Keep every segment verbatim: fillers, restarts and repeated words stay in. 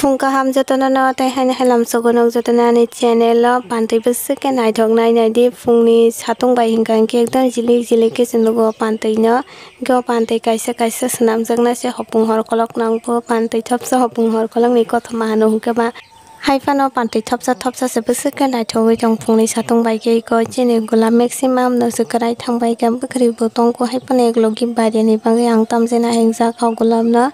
Phung kaham jotono no tei haino hai lamsogo nok jotono ani channel o pantwi bwswk khe naithok nai nai di. Phungni satung bai hwnkha hwnkhe ekdom jilik jilik khe se nugo pantwi no. Hwnkhe o pantwi kaisa kaisa swnamjaknai se hopung hor kolok nangbo pantwi thopsa hopung hor kolokni kothoma hano hwnkhe ba. Hai phano pantwi thopsa thopsa se bwswk khe naithogwi tong phungni satung bai khe iko chini gulab maximum no se kwrai thang bai khe bwkhwrwi bo tongkho hai phano eklogi bariani bagwi ang tamjena hingjak o gulab no.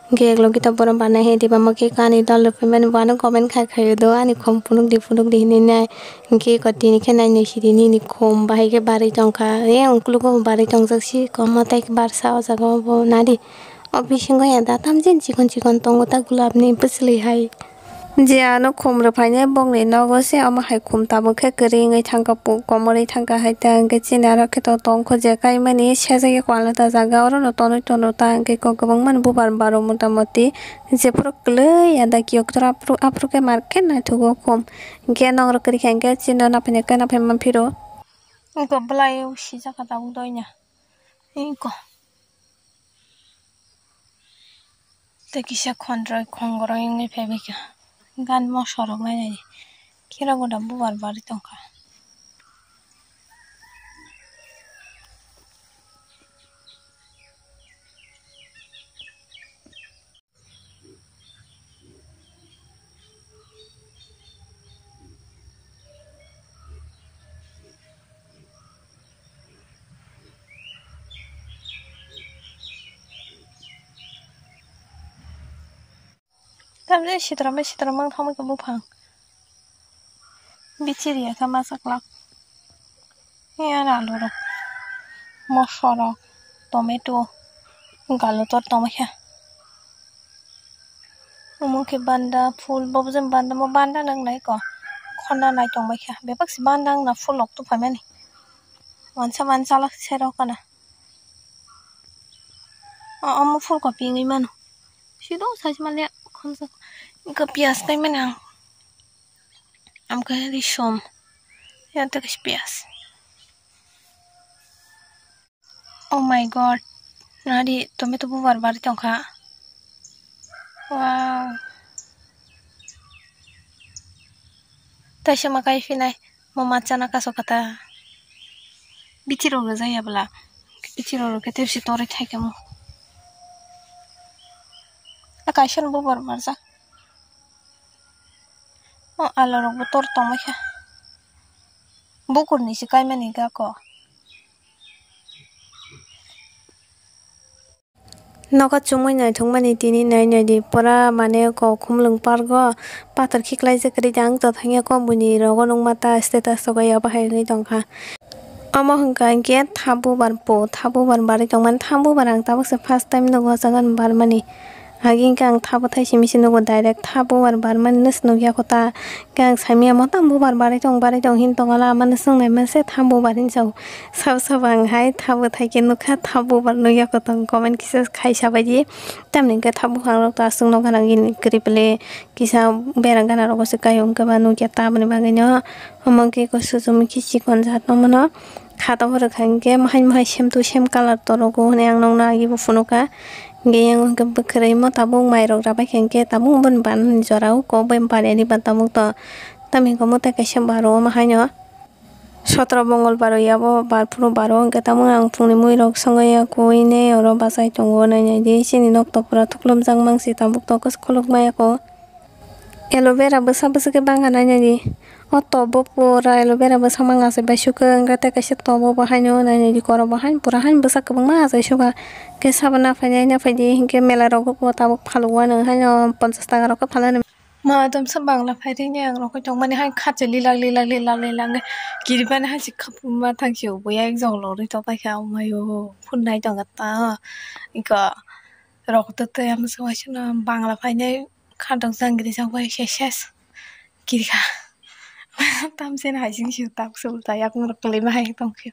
Hwnkhe eklogi to borom barnai hai diba mo khe ani dol rok phaimani bo ano comment khai khai do ani khom phunuk di phunuk di hinwi nai. Hwnkhe iko tini khe nai nai sidi nini khom bahai khe barwi tongkha. E ungkuluk o barwi tongjak si komo tei barsa o jaga o bo nadi. O bisingo ya da tamjin chikon chikon tongo ta gulab ni bwswlwi hai. Je ano khum rwphainai bokni nogo se omo hai khum tabuk khe kwrwi wngwi thangkha pu-, komorwi thangkha hai ta hwnkhe chini aro khe to tongkho je kaimani sejagwi kwlana ta jaga orono tonwi tono ta hwnkhe kok kwbangmani bubar baro motamoti jephuru kwlwi ya da kiyoktra aphuru aphuru khe mar khe naithogo khum hwnkhe nokro kwrwi kha hwnkhe chini naphaina khe naphai manphiro. Eko bwlai o sijak kha tabuk doina eko. Tei kisa khonroi khongroi wngwi phaibaikha. Gan moso rok nainani khera bo da bubar barwi tongkha. Tamni sitrom bai sitrom wng thangma khe buphang. Bichiri ya khe masa kwlak. He ani alu rok, moso rok, tomato, galutor tongma khe. Omo khe banda phul, bo bujang banda, mo banda nang nai ko. Khorna nai tong bai kha. Bebak se banda wngna phul rok tong phaimani. Wansa wansa lak se rok kana. O, omo phul kopi wngwi mano. Sido sai se manya khonsa. Wngkha piyaj tai mani ang. Amkhe risom. Ya, tei kaisa piyaj. Oh my God. Nadi tomato bubar bari tongkha. Wow. Taisa ma kai phinai. Mo machana kaso kata. Bichiro rwjak ya bwla. Bichiro rwkhe tebsi torwi thaikhe mo. A kaisa no bubar barjak. O alu rok bo tor tongmai kha. Bukur ni se kaimani ga ko. Nogo chumui naithokmani tini nai nai di, pura mane kok khumlwng pargo pathor khiklaijak kwrwi di, ang to thangya kok buini rogo nukma ta status rok ya bahai wngwi tongkha. Omo hwnkha hinkhe tha bubar po, tha bubar barwi tongmani, tha bubar ang tabukse first time nugo o jaga ni barmani. Agi hinkhe ang tha bwthai simi se nugo direct, tha bubar barmani no se nukya kho ta. Khe ang saimanya mo tamo bubar barwi tong, barwi tong hin tong ala, amano swngnai manse tha bubar hinwi sao. Sabo sabo ang hai tha bwthai khe nukha, tha bubar nukya kho tong, comment kisa khai sabaidi. Tamni hwnkhe tha buphang rok to aswk no gana gini kwrwi pele kisa berang gana rogo se kaio hwnkhe ba nukya tamoni bagwi no. Omo khe eko sujumwi khe chikon jat no mano. Kha tabuk rwkha hinkhe mahai mahai same to same colour torogo hwnwi ang nokno agi bo phunukha. Hinkhe yang hinkhe bwkhwrwi mo tabuk mairok rabaikha hinkhe tabuk boni banani jorao kok bai bariani ba tabuk to. Tamni hwnkhe omo tei kaisa baro omo haino. Sotro Mongolbar o yabo bar phuru baro hinkhe tabuk ang phungni muirok songwi ya kuinei oro bachai tongo nainai di chini nok to pura thuklumjak mangsi tabuk to kwchwk khuluk maya kho. Aloe vera bwsa bwswk khe bangkha nainani. O tobo pura aloe vera bwsa mang achai bai sukha, wngkha tei kaisa tobo bo haino nainani, korok bo haino pura haino bwsa kwbangma achai sukha. Khe sabo naphai nai naphai di hinkhe mela rogo bo tabuk phalok uanw haino ponchash taka rok khe phalnani. Ma tomsa bangla phai ringya ang rokoi tongmani hai kha che lilak lilak lilak lilak kiribani hai se khapuma thang se ubo ya ek jong lorwi tongpai kha omayo phunai tongkha ta. Iko rok to tei ama se waisano bangla phainai kha dok jang giri jang bai se ses. Kirikha. Tamseno hai sing sio tak se ulta yakung rok kwlwi ma hai tongphio.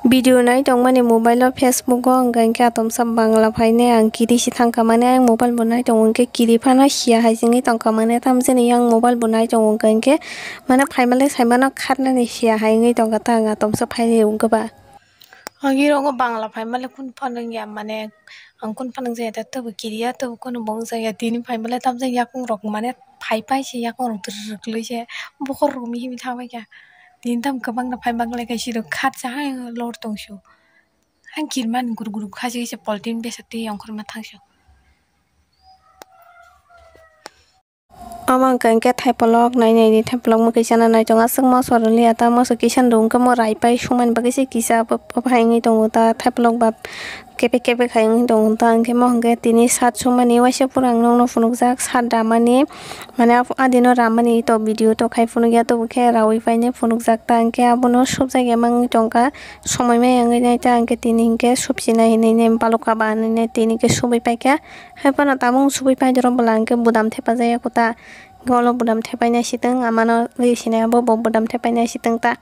Video nai tongmani mobile o Facebook o hwnkha hinkhe atomsa bangla phainai ang kiri si thangkha mane ang mobile bo nai tongo hinkhe kiri phano sia hai singwi tongkha mane tamseno yang mobile bo nai tongo hwnkha hinkhe mane phaimanle saimano kharnani sia hai wngwi tongkha ta ang atomsa phainai wngkha ba. Agi rogo bangla phaimale kun phanang ya, mane ang kun phanang jaya ta, tobo kiriya, tobo kun bong jaya, tini phaimale tamjak yakung rok, mane phai phai se yakung rok twrwk twrwk se bokhor rok mihi mihi thangbai kha. Tini tam kwbang no phai bangla kaisa rok khatsa hai lor tongsu. Ang kirmani guru guru khachi kaisa poltin besa twi ongkhorma thangsu. Omo hwnkha hwnkhe thaipolok nai nai di, thaipolok mwkhwi chana nai tongo, aswk moso rwliya ta, moso kisa rwngkhe mo rai pai sumani bagwi se kisa abo pai wngwi tongo ta, thaipolok ba kebek kebek hai wngwi tongo ta, hwnkhe mo hwnkhe tini sat sumani waisa pura ang nokno phunukjak, sat ramani mane adino ramani to video to khai phunukya, tobokhe raui painai phunukjak ta, hwnkhe abono subjakya ma wngwi tongkha, somoi maya wngwi nai ta, hwnkhe tini hwnkhe subsinai hinwi nai balokka ba hinwi nai tini hwnkhe subwi paikha. Hai phano tabuk subui pai doro bwla hwnkhe budam thepa jaya kuta. Hwnkhe ulo budam thepai nai sitwng, amano ri sinai abo bo budam thepai nai sitwng ta.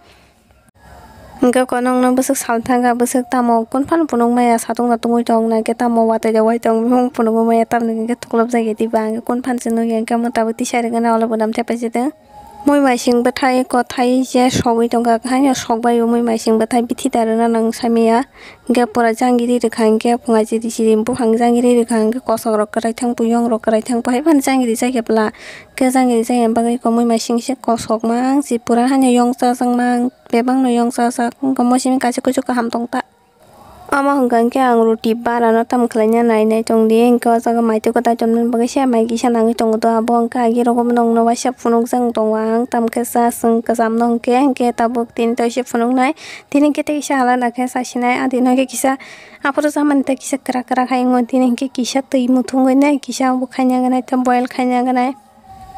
Hwnkhe konokno bwswk sal thangkha, bwswk tamo kun phano phunuk maya, satung satung oi tong nai khe tamo watwi da wai tong bumung phunugwi maya, tamni hwnkhe thuklop jagwi diba hwnkhe kun phan se nukya hwnkhe omo tabuk tisari gana ulo budam thepai sitwng. Mui maising bwthai kothai je sogwi tongkha, haino sokbai o mui maising bwthai bithi da rwna nang samya. Hwnkhe pura jangiri rwkha hwnkhe phunga chiri chiri buphang jangiri rwkha hwnkhe kosokrok kwrai thang, puyongrok kwrai thang, paiphano jangiri chakhe bwla. Hwnkhe jangiri chaya bagwi komui maising se kosokma ang si pura haino yong chajak mang, bebakno yong chajak, wngkha mo simi kaisa kuchuk kaham tongta. Omo hwnkha hwnkhe ang roti barano tamo khlaina nai nai tongdi, hwnkhe o jaga maitwkgo daitormani bagwi se mai kisa nangwi tongo do, abo hwnkha agi rogo nokno waisa phunukjak tongo ang, tamo khe cha chwng kwchamno hwnkhe, hwnkhe tabuk tini toise phunuknai. Tini hwnkhe tei kisa alada khe chasinai, adino hwnkhe kisa aphuru chamani tei kisa kwrak kwrak hai wngo, tini hwnkhe kisa twi muthungwi nai, kisa bo khaina gwnai tei boil khaina gwnai.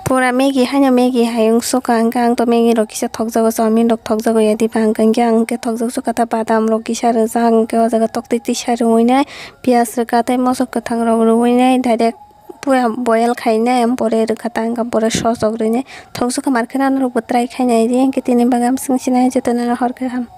Pura Maggi haino Maggi hai wng sukha, hwnkhe ang to Maggi rok kisa thokjago, chowmin rok thokjago ya diba, hwnkhe ang hwnkhe thokjak sukha ta badam rok kisa rwjak, hwnkhe o jaga toktwi tisa rwui nai, piyaj rwkha tei mosok kwthang rok rwui nai direct. Pura boil khainai, pore rwkha ta, hwnkhe pore sosok rwinai. Thok sukha mar khe norok bo try khainai di, hwnkhe tini bagwi amswk sinai jotono hor kaham.